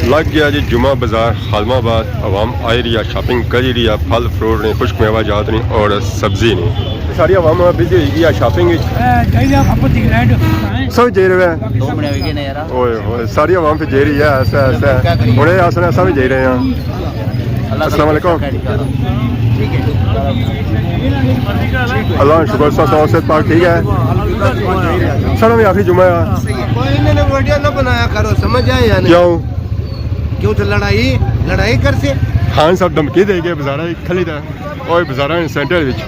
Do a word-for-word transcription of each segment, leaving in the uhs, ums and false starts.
لگ گیا جی جمعہ بازار خادم آباد، عوام آئی رہی ہے، شاپنگ کری رہی ہے، پھل فروٹ نے، خشک میوہ جات نے اور سبزی نے۔ ساری عوام بزی ہوئی گئی ہے شاپنگ وچ۔ سب جائی رہے ہیں۔ دو منٹ ہوئی گئے نے یار۔ اوئے ہوئے، ساری عوام پھر جائی رہی ہے، ایسا ایسا ہے۔ ہن اے آسن ایسا بھی جائی رہے ہیں۔ السلام علیکم۔ اللہ شکر، سب صحت پاک ٹھیک ہے؟ سارا بھی آخری جمعہ ہے۔ کوئی انہوں نے ویڈیو نہ بنایا کرو، سمجھ آئے یا نہیں؟ کیوں؟ کیوں تو لڑائی، لڑائی کر سے؟ خان صاحب دھمکی دے گئے بازارہ کھلی دا۔ اوئے بازارہ نے سینٹر وچ۔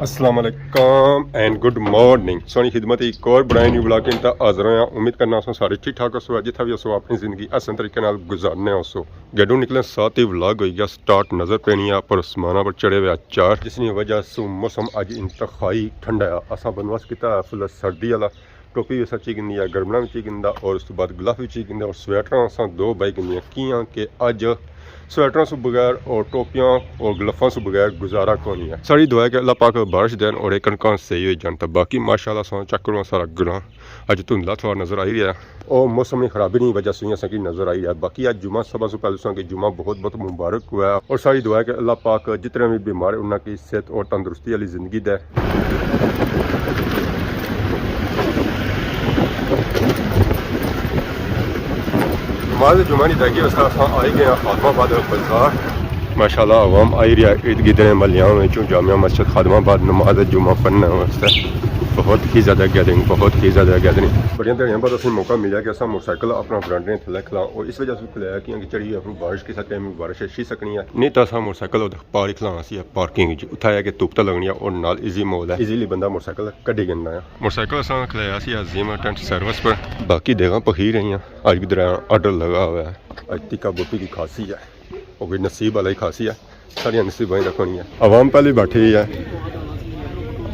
السلام علیکم اینڈ گڈ مارننگ۔ سونی خدمت ایک اور برائے نیو بلاگ کے تا حاضر ہویا۔ امید کرنا سو سارے ٹھیک ٹھاک ہو سو، جتھا بھی ہو سو اپنی زندگی احسن طریقے نال گزارنے ہو سو۔ گڈو نکلے ساتھ ہی ولاگ ہوئی گیا سٹارٹ۔ نظر پینی ہے پر آسمانہ پر چڑھے ہوئے چار، جس نی وجہ سو موسم اج انتہائی ٹھنڈا ہے۔ اساں بندوبست کیتا ہے فل سردی والا، ٹوپی وی اساں چی گھندی ہے، گرمڑا وی چی گھندا اور اس تو بعد گلف وی چی گھندا اور سویٹراں اساں دو بائی گھندیاں، کیاں کہ اج سویٹراں سو بغیر اور ٹوپیاں اور گلفاں سو بغیر گزارا کونی ہے۔ ساری دعا ہے کہ اللہ پاک بارش دین اور اے کنکاں صحیح ہوئی جان۔ تاں باقی ماشاءاللہ اساں چیک کرو سارا گراں اج دھندلا تھوڑا نظر آئی رہیا ہے۔ او موسم نی خرابی نی وجہ سوئی اساں کی نظر آئی ہے۔ باقی اج جمعہ، سبھاں سو پہلے اساں کی جمعہ بہت بہت مبارک ہوا ہے اور ساری دعا ہے کہ اللہ پاک جتنے بھی بیمار ہیں انہاں کی صحت اور تندرستی والی زندگی دے۔ نماز جمعہ نی ادائیگی واسطے اساں آئی گئے ہیں خادم آباد بازار۔ ماشاءاللہ عوام آئی رہی ہے ارد گرد نے محلیاں وچوں جامع مسجد خادم آباد نماز جمعہ پڑھنے واسطے۔ بہت ہی زیادہ گیدرنگ، بہت ہی زیادہ گیدرنگ۔ بڑیاں دیہاڑیاں بعد اساں موقع ملیا کہ اساں موٹرسائیکل اپنا برانڈے تھلے کھلاں اور اس وجہ سے کھلایا کہ چڑھی اپنی بارش کسا ٹائم بارش اچھی سکنی ہے، نہیں تاں اساں موٹرسائیکل ادھر پار ہی کھلانا سی پارکنگ وچ۔ اتھا ہے کہ دھوپ تاں لگنی ہے اور نال ایزی ماحول ہے، ایزیلی بندہ موٹرسائیکل کڈی گھننا ہے۔ موٹرسائیکل اساں کھلایا سی عظیم ٹینٹ سروس پر۔ باقی دیکھاں پخیر رہی ہیں، اج کدھر آرڈر لگا ہوا ہے۔ اج تکا گوبھی کی کھاسی ہے، او کوئی نصیب والا ہی کھاسی ہے، ساریاں نصیباں ہی رکھنی ہے۔ عوام پہلے بیٹھی ہوئی ہے۔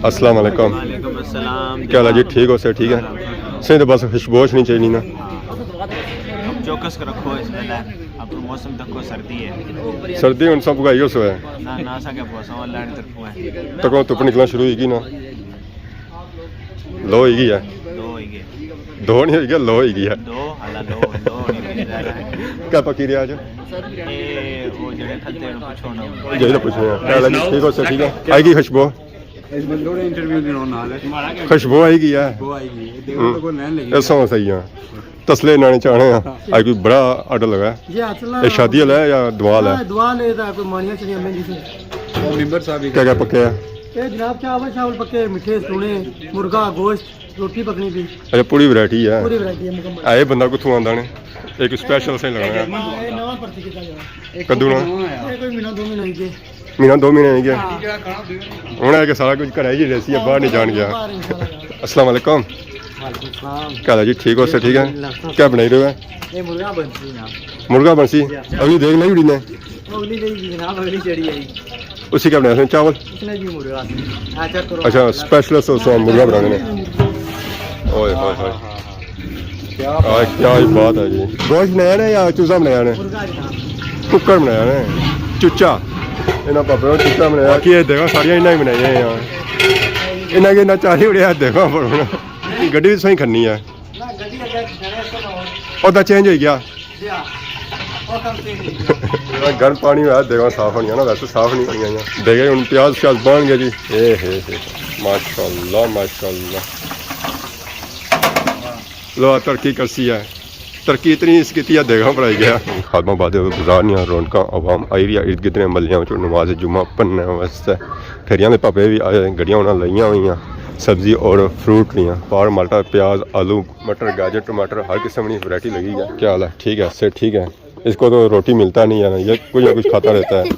السلام علیکم۔ وعلیکم السلام۔ کیا حال ہے جی؟ ٹھیک ہو سر؟ ٹھیک ہے۔ سر تو بس خوشبو نہیں چاہیے نا۔ چوکس رکھو اس ویلے، اپنا موسم تکو سردی ہے۔ سردی ہن سب کو ایہو سو ہے۔ نہ، نہ، اساں کے موسم اللہ نے طرفوں ہے۔ تکو دھوپ نکلنا شروع ہوئی گئی نا۔ لو ہوئی گئی ہے۔ دو ہوئی گئے۔ دو نہیں ہوئی گیا، لو ہوئی گئی ہے۔ دو، حالا دو، دو ہوئی گئے زیادہ ہے۔ کیا پکی رہیا اج؟ اے، وہ جڑے کھلتے ہیں، پوچھو نا۔ جی، تو پوچھو نا۔ کیا حال ہے جی؟ ٹھیک ہو سر؟ ٹھیک ہے۔ آئی گئی خوشبو؟ اس بندے نے انٹرویو دینا ہونا ہے۔ خوشبو آئی گئی ہے۔ خوشبو آئی گئی ہے۔ دیکھو ہوں۔ تو کوئی لین لگی۔ ایسا ہو صحیح ہے۔ تسلے نانے چاہنے ہیں۔ ہاں۔ آج کوئی بڑا آرڈر لگا ہے۔ جی، اصل اے شادی والا ہے یا دوال ہے؟ ہاں، دوال ہے، دا کوئی مانیاں چڑیاں مہندی سے۔ وہ ممبر صاحب ہی کیا کیا پکے ہے؟ اے جناب، چاول شاول پکے، مٹھے سونے، مرغا، گوشت، روٹی پکنی پی۔ اچھا، پوری ورائٹی ہے۔ پوری ورائٹی ہے مکمل۔ اے بندہ کتھوں آندا نے؟ ایک سپیشل سے لگانا ہے۔ ہاں، اے نواں پرچی کیتا جانا۔ کدوں نا؟ اے کوئی مہینہ دو مہینے ہوئی گئے۔ مہینہ دو مہینے ہوئی گئے۔ ہاں۔ ہن اے کہ سارا کچھ گھر ہی رہسی، باہر نہیں جان گیا۔ باہر انشاءاللہ جانا۔ السلام علیکم۔ وعلیکم السلام۔ کیا حال ہے جی؟ ٹھیک ہو سر؟ ٹھیک ہے۔ الحمدللہ، سب کیا بنائی رہے ہو؟ یہ مرغا بنسی جناب۔ مرغا بنسی؟ جی ہاں۔ اگلی دیکھ نہیں اڑی نے؟ اگلی دیکھ جی جناب، اگلی چڑھی آئی۔ اسی کیا بنایا اس نے؟ چاول؟ اس نے بھی مرغا۔ ہاں، چیک کرو۔ اچھا، سپیشل سو، سو مرغا بنانے نے۔ اوئے ہوئے ہوئے۔ کیا آج کیا ہی بات ہے جی۔ گوشت بنایا نے یا چوزا بنایا نے؟ مرغا جناب۔ ککڑ بنایا نے؟ چچا۔ انہاں پاپے نے چچا بنایا۔ باقی یہ دیکھو ساریاں انہاں ہی بنائی ہیں یار۔ انہاں کے نہ چاری اڑیا دیکھو پر ہن۔ گڈی بھی سوئی کھننی ہے۔ او دا چینج ہوئی گیا۔ جڑا گرم پانی ہویا دیکھو صاف ہونی ہے نا، ویسے صاف نہیں ہونی ہے۔ دیکھے ہن پیاز شیاز بن گئے جی۔ اے ہے ہے۔ ماشاءاللہ، ماشاءاللہ۔ لو ترقی کرسی ہے۔ ترقی اتنی اس کیتی ہے، دیکھا بڑائی گیا۔ خادم آباد بازار نیاں رونقاں، عوام آئی رہی ہے ارد گرد نے محلیاں وچوں نماز جمعہ پڑھنے واسطے۔ پھیریاں دے پاپے بھی آئے، گڈیاں انہاں لائیاں ہوئیاں، سبزی اور فروٹ لیاں، پار مالٹا، پیاز، آلو، مٹر، گاجر، ٹماٹر، ہر قسم کی ورائٹی لگی ہے۔ کیا حال ہے؟ ٹھیک ہے، صحت ٹھیک ہے؟ اس کو تو روٹی ملتا نہیں ہے نا، یہ کچھ نہ کچھ کھاتا رہتا ہے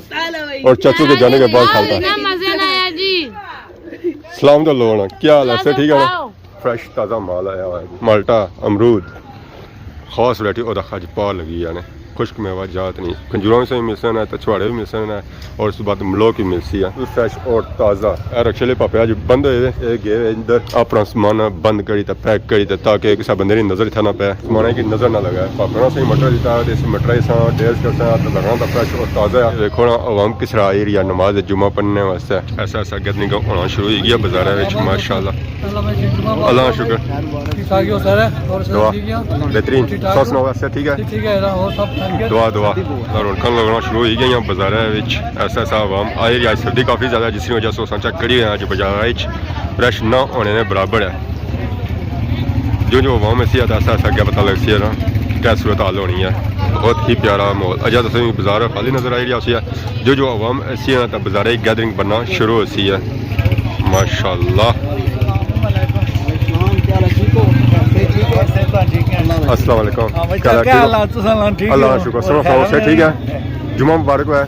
اور چاچو کے جانے کے بعد کھاتا ہے۔ اتنا مزہ نہ آیا جی۔ سلام تو لو نا، کیا حال ہے؟ صحت ٹھیک ہے نا؟ فریش تازہ مال آیا ہوا ہے جی۔ مالٹا، امرود، خاص ورائٹی، او دیکھا جی پار لگی ہے نا۔ خشک میوہ جات نہیں، کھنجوراں وی ملسن، تچھواڑے وی ملسن، اور اس بعد ملوک وی ملسی ہے، فریش اور تازہ۔ اے رکشے آلے پاپے اج بند ہوئے وے، اے گئے وے اندر اپنا سامان بند کری تے پیک کری تے، تاکہ کسے بندے نی نظر اتھا نہ پے، سامان کی نظر نہ لگے۔ پاپے نے اساں کی مٹر دیتا تے اس مٹر اساں ٹیسٹ کرساں تے لگنا تے فریش اور تازہ ہے۔ دیکھو نا عوام کس طرح آئی رہی ہے نماز جمعہ پڑھنے واسطے۔ ایسا ایسا گدنی ہونا شروع ہوئی گیا بازاراں وچ، ماشاءاللہ۔ اللہ کا شکر۔ ٹھیک ٹھاک ہی ہو سارے؟ اور سب دعا ٹھیک ہے؟ بہترین۔ ٹھیک ٹھاک سب ہو؟ سناؤ، ویسے ٹھیک ہے؟ ٹھیک ٹھیک ہے، اور سب خیریت؟ دعا، دعا۔ رونقاں لگنا شروع ہوئی گئیاں بازاراں وچ۔ ایسا ایسا عوام آئی رہی ہے، سردی کافی زیادہ ہے، جس کی وجہ سے اساں چیک کری رہے ہیں اج بازاراں وچ رش نہ ہونے دے برابر ہے۔ جو جو عوام ایسی ہے، ایسا ایسا اگے پتہ لگسی ہے نا، کیا صورت حال ہونی ہے۔ بہت ہی پیارا ماحول۔ اجے تساں کی بازار خالی نظر آئی رہیا سی ہے، جو جو عوام ایسی ہے نا، تاں بازارے گیدرنگ بننا شروع ہوسی ہے۔ ماشاءاللہ۔ السلام علیکم۔ کیا حال ہے؟ ٹھیک ہو؟ اللہ کا شکر۔ سناؤ، سناؤ، صحت ٹھیک ہے؟ جمعہ مبارک ہوئے۔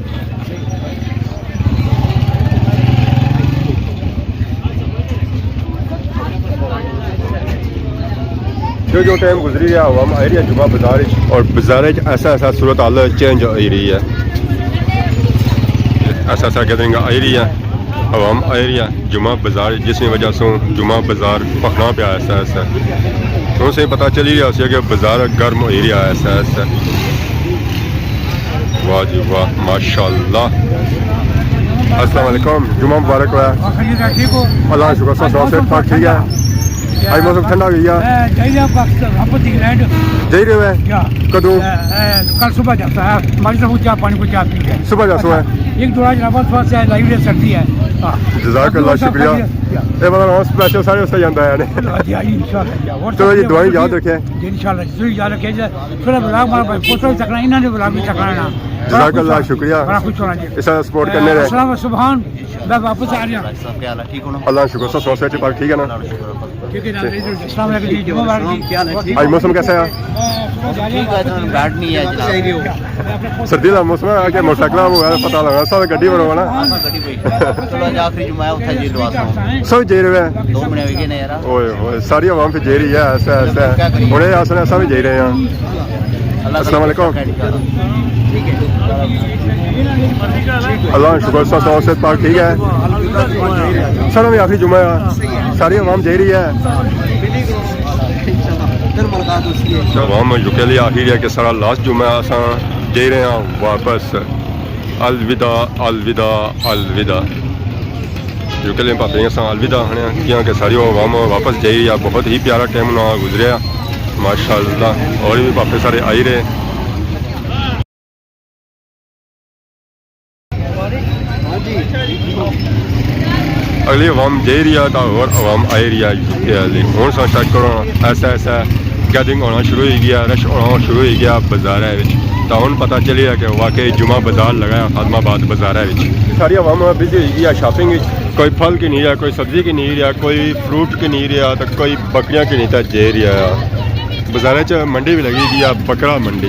جو جو ٹائم گزری رہیا، عوام آئی رہی ہے جمعہ بازار وچ، اور بازار وچ ایسا ایسا صورت حال چینج ہوئی رہی ہے، ایسا ایسا گیدرنگ آئی رہی ہے، عوام آئی رہی ہے جمعہ بازار، جس کی وجہ سے جمعہ بازار پکنا پیا ایسا ایسا۔ ہن سے پتہ چلی رہیا سی کہ بازار گرم ہوئی رہیا ایسا ایسا۔ واہ جی واہ، ماشاءاللہ۔ السلام علیکم، جمعہ مبارک ہوا۔ آخر جی ٹھیک ہو؟ اللہ کا شکر، سب صحت پاک ٹھیک ہے؟ اج موسم ٹھنڈا ہوئی گیا۔ اے، جائی رہا واپس، واپس انگلینڈ۔ جائی رہے ہو؟ کیا؟ کدوں؟ اے، اے، کل صبح جاتا ہے، ہماری طرف چاہ پانی کو چاہ پی کے۔ صبح جاتا ہے؟ ایک دو آج واپس واسطے آئی لائیو سردی ہے۔ ہاں۔ جزاک اللہ، شکریہ۔ اے والا اسپیشل سارے واسطے جاندا ہے نے۔ ہاں جی، ہاں جی، انشاءاللہ۔ چلو جی، دعائیں یاد رکھیں۔ جی، انشاءاللہ، ضرور یاد رکھیں جی۔ تھوڑا بلاگ مارا بھائی، پوسٹر تکنا، انہاں نے بلاگ بھی تکنا نا۔ جزاک اللہ، شکریہ۔ بڑا خوش ہونا جی۔ اس طرح سپورٹ کرنے رہے۔ السلام سبحان، میں واپس آ رہا ہوں۔ صاحب، کیا حال ہے؟ ٹھیک ہو نا؟ اللہ شکر، سب صحت پاک ٹھیک ہے نا؟ ٹھیک ہے جی، السلام علیکم جی، جمعہ مبارک جی۔ کیا حال ہے؟ ٹھیک آج موسم کیسا ہے؟ ٹھیک ہے، اتنا بیڈ نہیں ہے جناب۔ سردی کا موسم ہے، کہ موٹر سائیکل ہوا ہے، پتہ لگا، سب گڈی بنوا نا۔ چلو، اج آخری جمعہ ہے، اتھا جی لوا سا۔ سب جائی رہے ہیں۔ دو مہینے ہو گئے نے یار۔ اوئے ہوئے، ساری عوام پھر جائی رہی ہے، ایسا، ایسا۔ ہن اے اصل ایسا بھی جائی رہے ہیں۔ السلام علیکم۔ اللہ کا شکر، سب صحت پاک ٹھیک ہے؟ سارا بھی آخری جمعہ ہے، ساری عوام جائی رہی ہے۔ عوام یو کے لیے آخری ہے کہ سارا لاسٹ جمعہ ہے، اساں جائی رہے ہیں واپس۔ الوداع، الوداع، الوداع۔ یو کے لیے پاپے اساں الوداع آخنے آں، کیاں کہ ساری عوام واپس جائی رہی ہے۔ بہت ہی پیارا ٹائم انہاں گزریا، ماشاءاللہ۔ اور بھی پاپے سارے آئی رہے۔ اگلی عوام جائی رہی ہے، تاں ہور عوام آئی رہی ہے یو کے آلی۔ ہن سا چیک کرو، ایسا ایسا گیدرنگ ہونا شروع ہوئی گیا، رش ہونا شروع ہوئی گیا بازاراں وچ۔ تاں ہن پتہ چلی رہیا کہ واقعی جمعہ بازار لگا ہے خادم آباد بازاراں وچ۔ ساری عوام بزی ہوئی گئی ہے شاپنگ وچ، کوئی پھل کی نہیں رہیا، کوئی سبزی کی نہیں رہیا، کوئی فروٹ کی نہیں رہیا، تاں کوئی بکریاں کی نہیں، تاں جائی رہیا۔ بازاراں چ منڈی بھی لگی گئی ہے، بکرا منڈی۔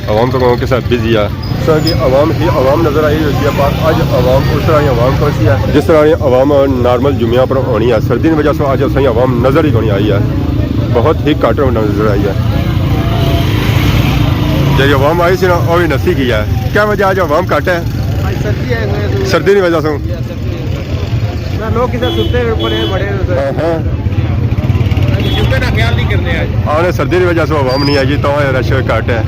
عوام تو کہوں کہ سب بزی ہے۔ اس طرح کی عوام ہی عوام نظر آئی ہوئی ہے، پر اج عوام اس طرح کی عوام کوئی سی ہے، جس طرح کی عوام نارمل جمعہ پر ہونی ہے۔ سردی کی وجہ سے اج اس طرح کی عوام نظر ہی کونی آئی ہے، بہت ہی گھٹ نظر آئی ہے۔ جی عوام آئی سی نا، وہ بھی نسی گئی ہے۔ کیا وجہ اج عوام گھٹ ہے؟ سردی ہے، سردی کی وجہ سے۔ نہ، لوگ کسے ستے ہوئے پڑے بڑے ہوئے۔ ہاں، ہاں۔ ستے نا خیال نہیں کرنے آج۔ آ نے سردی کی وجہ سے عوام نہیں آئی، تو یہ رش گھٹ ہے۔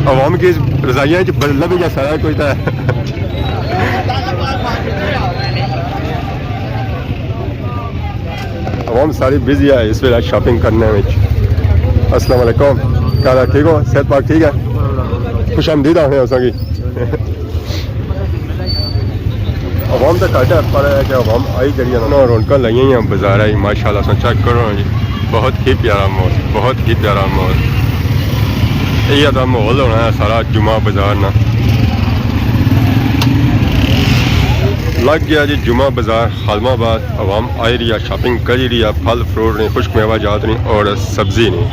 عوام کی رضائیاں چ بل-، لبھی گیا سارا کوئی تو۔ عوام ساری بزی ہے اس ویلے شاپنگ کرنے وچ۔ السلام علیکم، کیا حال ہے؟ ٹھیک ہو؟ صحت پاک ٹھیک ہے؟ خوش آمدید آخنے اساں کی۔ عوام تو گھٹ ہے، پر ہے کہ عوام آئی جڑی ہے نا، رونقاں لائیاں ہوئی ہیں بازاراں ہی، ماشاءاللہ، سو چیک کرو جی، بہت ہی پیارا ماحول، بہت ہی پیارا ماحول۔ یہ دا ماحول ہونا ہے سارا جمعہ بازار نا۔ لگ گیا جی جمعہ بازار خادم آباد، عوام آئی رہی ہے، شاپنگ کری رہی ہے، پھل فروٹ نہیں، خشک میوہ جات نہیں اور سبزی نہیں۔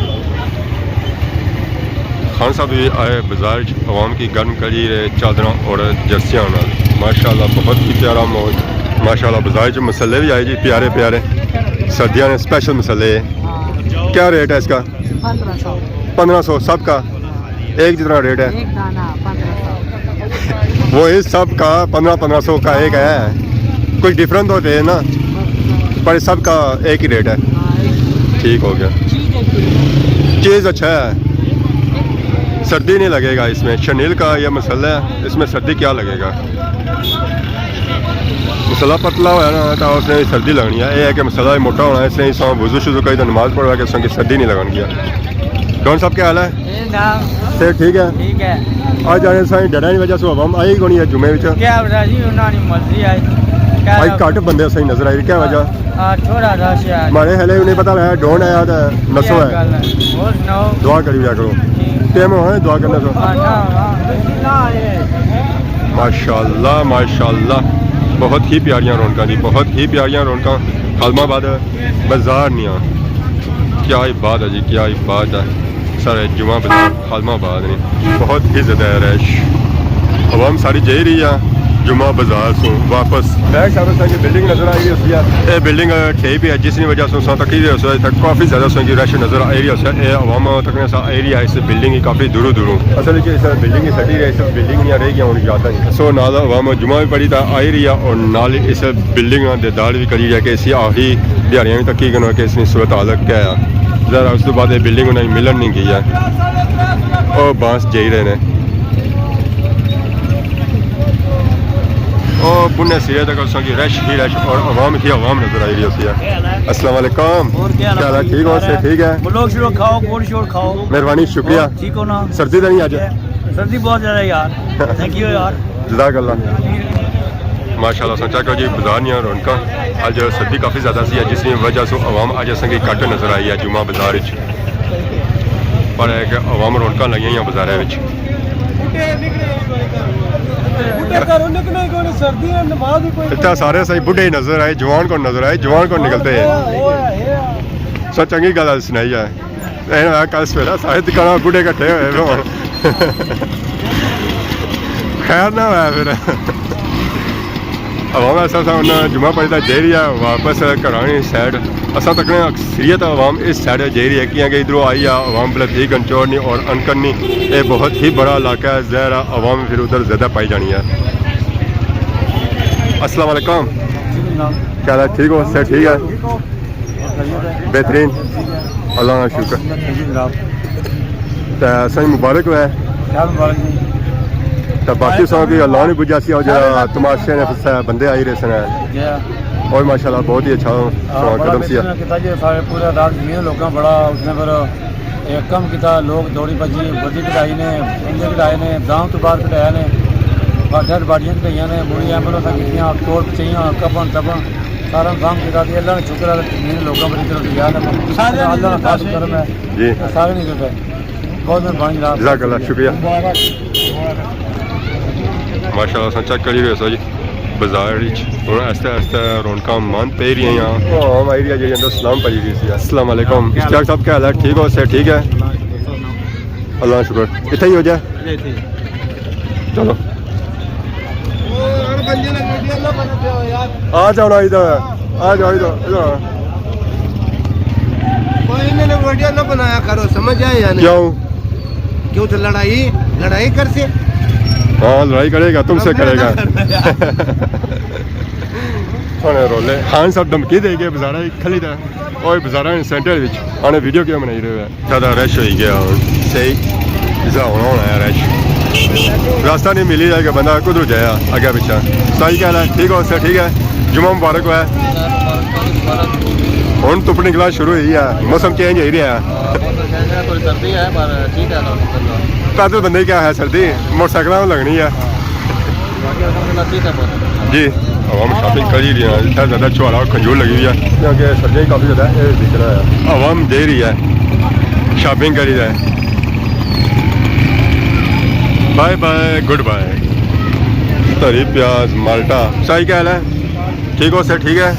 خان صاحب بھی آئے بازار چ عوام کی گرم کری رہے چادراں اور جرسیاں نال۔ ماشاءاللہ بہت ہی پیارا ماحول۔ ماشاءاللہ بازار چ مسلے بھی آئے جی پیارے پیارے، سردیاں نے اسپیشل مسلے۔ کیا ریٹ ہے اس کا؟ پندرہ سو۔ پندرہ سو سب کا؟ ایک جتنا ریٹ ہے؟ ایک دانہ پندرہ سو۔ وہی سب کا پندرہ، پندرہ سو کا ایک ہے؟ کچھ ڈفرنٹ ہوتے ہیں نا، پر سب کا ایک ہی ریٹ ہے۔ ہاں، ایک۔ ٹھیک ہو گیا۔ چیز اچھا ہے، سردی نہیں لگے گا اس میں۔ شنیل کا یہ مسئلہ ہے، اس میں سردی کیا لگے گا؟ مسئلہ پتلا ہویا نا، تو اس نے سردی لگنی ہے۔ یہ ہے کہ مسئلہ موٹا ہونا ہے، اس لیے انسان وضو شضو کری تو نماز پڑھوا کے سنگی سردی نہیں لگن گیا۔ ڈون صاحب، کیا حال ہے؟ اے جناب۔ صحت ٹھیک ہے؟ ٹھیک ہے۔ آج جانے سائیں ڈرا نہیں وجہ سے عوام آئی کونی ہے جمعے وچ؟ کیا پتا جی، انہاں نی مرضی آئی۔ کیا آج پتا۔ گھٹ بندے صحیح نظر آئی، کیا وجہ؟ آ، تھوڑا رش ہے۔ مارے ہلے انہیں پتہ لگا ڈون آیا تے نسو کیا ہے۔ گل ہے؟ اور سناؤ؟ دعا کری رہا کرو۔ جی۔ ٹائم ہونا ہے دعا کرنے تو۔ ہاں، ہاں، ہاں۔ ماشاءاللہ، ماشاءاللہ، بہت ہی پیاریاں رونقاں جی، بہت ہی پیاریاں رونقاں۔ خادم آباد بازار نیاں، کیا ہی بات ہے جی، کیا ہی بات ہے۔ سارے جمعہ بازار خادم آباد نے، بہت ہی زیادہ رش، عوام ساری جائی رہی ہے جمعہ بازار سوں واپس۔ بیک سائیڈ اساں کی بلڈنگ نظر آئی رہی ہوسی ہے، اے بلڈنگ ٹھیک بھی ہے، جس نی وجہ سے اساں تکی رہے ہوسے، اتھے کافی زیادہ اساں کی رش نظر آئی رہی ہوسے۔ اے عوام تک نے سا آئی رہی ہے اس بلڈنگ کی کافی دوروں دوروں۔ اصل وچ اس بلڈنگ کی سٹی رہی، اس بلڈنگ نیاں رہ گیا ہن یاد نہیں۔ سو نال عوام جمعہ بھی پڑھی تا آئی رہی ہے اور نال اس بلڈنگ نا دیدار بھی کری رہیا کہ اسی آخری دیہاڑیاں بھی تکی کنو کہ اس نی صورت حال کیا ہے۔ ذرا اس تو بعد یہ بلڈنگ انہیں ملن نہیں گئی ہے۔ او بانس جائی رہے نے۔ او بنے سرے تک اساں کی رش ہی رش اور عوام ہی عوام نظر آئی رہی ہوسی ہے۔ السلام علیکم۔ اور کیا حال ہے؟ کیا حال ہے؟ ٹھیک ہو؟ صحت ٹھیک ہے؟ ملوک شلوک کھاؤ، گوڑ شوڑ کھاؤ۔ مہربانی، شکریہ۔ اور ٹھیک ہو نا؟ سردی تو نہیں اج؟ سردی بہت زیادہ ہے یار۔ تھینک یو یار۔ جزاک اللہ۔ ماشاءاللہ، اساں چیک کرو جی بازار نیاں رونقاں۔ اج سردی کافی زیادہ سی، جس نی وجہ سے عوام اج اساں کی گھٹ نظر آئی ہے جمعہ بازار وچ۔ پر ایک عوام رونقاں لگیاں ہوئیاں بازارے وچ۔ اتھا سارے صحیح بڈھے ہی نظر آئے، جوان کون نظر آئے، جوان کون نکلتے ہیں۔ سو چنگی گل سنائی ہے۔ اے نا کل سویرا سارے دکاناں بڈھے کٹھے ہوئے ہون۔ خیر نہ ہویا پھر۔ عوام ایسا سا انہاں جمعہ پڑھی تا جائی رہی ہے واپس گھراں نی سائیڈ۔ اساں تکنے اکثریت عوام اس سائیڈ جائی رہی ہے، کیاں کہ ادھروں آئی ہے عوام بلے تھی گنچور نی اور انکر نی۔ اے بہت ہی بڑا علاقہ ہے، ظاہر ہے عوام پھر ادھر زیادہ پائی جانی ہے۔ السلام علیکم۔ کیا حال ہے؟ ٹھیک ہو؟ صحت ٹھیک ہے؟ بہترین، اللہ کا شکر۔ تے سائیں مبارک ہوئے۔ کیا مبارک جی؟ تے باقی سو بھی اللہ نے بجا سی، اور جڑا تماشے نے فسا بندے آئی رہے سن۔ جی۔ اور ماشاءاللہ بہت ہی اچھا ہاں، سو بڑا قدم سی۔ بہترین کیتا جی، سارے پورے رات زمین لوکاں بڑا اس نے پر ایک کم کیتا، لوگ دوڑی بجی، بجی کٹائی نے، بندے کٹائے نے، دام تو باہر کٹایا نے، اور ڈیڈ باڈیاں کٹائیاں نے، مڑی ایمبولینس کیتیاں، توڑ پچائیاں، کفن دفن۔ سارا انتظام کیتا سی، اللہ نے شکر ہے، تین لوگاں پر ادھر ادھر گیا نا۔ سارے اللہ نے خاص کرم ہے۔ جی۔ سارے نہیں کرتے۔ بہت مہربانی جناب۔ جزاک اللہ، شکریہ۔ مبارک۔ ماشاءاللہ، اساں چیک کری رہے سو جی بازار وچ۔ ہن آہستہ آہستہ رونقاں مند پئی رہیاں۔ او، ہاں، عوام آئی رہی ہے جڑی اندر سلام پائی رہی سی۔ السلام علیکم۔ اشتیاق صاحب، کیا حال ہے؟ ٹھیک ہو؟ صحت ٹھیک ہے؟ اللہ کا شکر۔ اتھے ہی ہو جائے۔ چلو۔ آ جاؤ نا ادھر، آ جاؤ ادھر، ادھر۔ کوئی انہوں نے ویڈیو نہ بنایا کرو، سمجھ آئے یا نہیں؟ کیوں؟ کیوں تو لڑائی، لڑائی کر سے؟ ہاں، لڑائی کرے گا، تم سے کرے گا۔ سونے رولے۔ خان صاحب دھمکی دے گئے بازارہ کھلی دا۔ اوئے بازاراں نے سینٹر وچ آنے ویڈیو کیوں بنائی رہے ہو؟ زیادہ رش ہوئی گیا ہن۔ صحیح، ایسا ہونا ہونا ہے رش۔ راستہ نہیں ملی رہا کہ بندہ کدھر جایا اگے پچھا۔ سائیں کیا حال ہے؟ ٹھیک ہو؟ سر ٹھیک ہے؟ جمعہ مبارک ہوا ہے۔ ہن دھپ نکلنا شروع ہوئی ہے، موسم چینج ہوئی رہا ہے۔ پیدل بندے کیا ہے سردی، موٹر سائیکلاں لگنی ہے۔ جی، عوام شاپنگ کری رہی ہے، اتنا زیادہ چھوارا اور کھنجور لگی ہوئی ہے کیونکہ سردیاں کافی زیادہ ہے، اے وکنا ہے۔ عوام جائی رہی ہے، شاپنگ کری رہی ہے۔ بائے بائے، گڈ بائے۔ تری پیاز، مالٹا، سائیں کیا حال ہے؟ ٹھیک ہو سر؟ ٹھیک ہے۔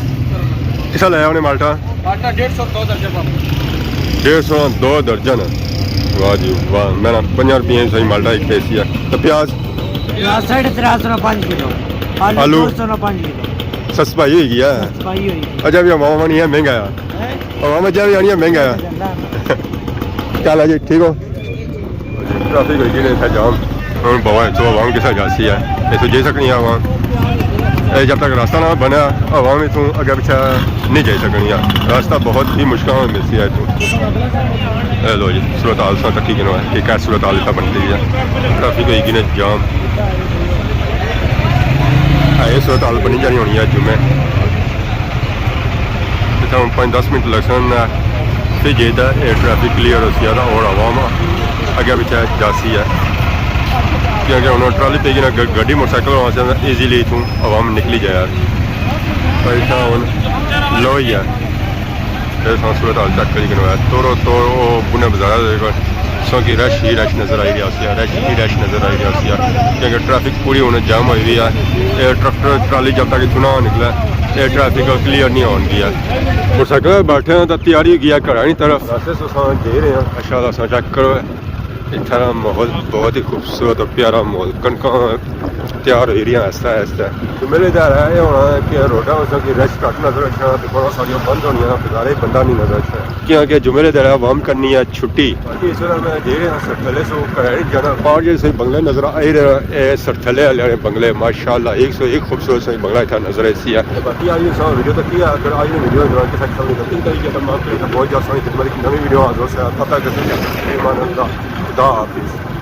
کسا لایا انہیں مالٹا؟ آٹا ڈیڑھ سو دو درجن بابا۔ ڈیڑھ سو دو درجن۔ واہ جی واہ، میں نا پنجاہ روپے سائیں مالٹا ایک پیسی ہے۔ تو پیاز؟ پیاز ساڑھے ترے سو نا پانچ کلو۔ آلو؟ آلو؟ دو سو نا پانچ کلو۔ سسپائی ہوئی گیا ہے۔ سسپائی ہوئی گئی۔ اجا بھی عوام آنی ہے مہنگا ہے۔ ہیں؟ عوام اجا بھی آنی ہے مہنگا ہے۔ اللہ۔ کیا حال ہے جی، ٹھیک ہو؟ ٹریفک ہوئی گئی نے اتھا جام۔ ہن بابا اتھوں عوام کسا جاسی ہے؟ اتھوں جائی سکنی ہے عوام؟ اے جب تک راستہ نہ بنیا، عوام اتھوں اگے پچھے نہیں جائی سکنی ہے۔ راستہ بہت ہی مشکل میں ملسی ہے اتھوں۔ اے لو جی، صورت حال ساں تکی گنو ہے کہ کیا صورت حال اتھا بنی گئی ہے۔ ٹریفک ہوئی گئی نے جام۔ اے صورت حال بنی جانی ہونی ہے جمعے۔ اتھا ہن پانچ دس منٹ لگسن، پھر جے تے اے ٹریفک کلیئر ہوسی ہے اور عوام اگے پچھے جاسی ہے، کیونکہ ہن ٹرالی پئی گئی نا، گ-، گڈی موٹر سائیکل ہونا چاہیے، ایزیلی اتھوں عوام نکلی جائے۔ پر اتھا ہن لو ہی ہے۔ اے ساں صورت حال چیک کری گنو ہے، توڑو توڑ او بنے بازار دے کول ساں کی رش ہی رش نظر آئی رہیا سی، رش ہی رش نظر آئی رہیا سی، کیونکہ ٹریفک پوری ہن جام ہوئی ہوئی ہے۔ اے ٹریکٹر ٹرالی جب تک اتھوں نہ نکلے، اے ٹریفک کلیئر نہیں ہون گیا۔ موٹر سائیکل تے بیٹھے ہیں تاں تیاری ہوئی گئی ہے گھراں نی طرف۔ راستے سو ساں جائی رہے ہیں، ماشاءاللہ ساں چیک کرو، اتھا نا ماحول بہت ہی خوبصورت اور پیارا ماحول۔ کنکاں تیار ہوئی رہیاں آہستہ آہستہ۔ جمعے دے دن اے ہونا ہے کہ روڈاں وچ کہ رش گھٹ نظر اچھنا، دکاناں ساریاں بند ہونیاں، بازارے بندہ نہیں نظر اچھنا۔ کیونکہ جمعے دے دن عوام کرنی ہے چھٹی۔ باقی اس ویلے میں جائی رہے ہیں سرتھلے سو گھر جانا۔ پار جے سے بنگلے نظر آئی رہے، اے سرتھلے والے بنگلے، ماشاءاللہ، ایک سو ایک خوبصورت سے بنگلہ اتھا نظر ایسی ہے۔ باقی آج سا ویڈیو تک کیا، اگر آج نے ویڈیو دوران کسا قسم کی غلطی کری گیا تو معاف کرے، تو بہت جلد ساری خدمت ایک نوی ویڈیو حاضر سے، تب تک کے لیے امان اللہ، خدا حافظ۔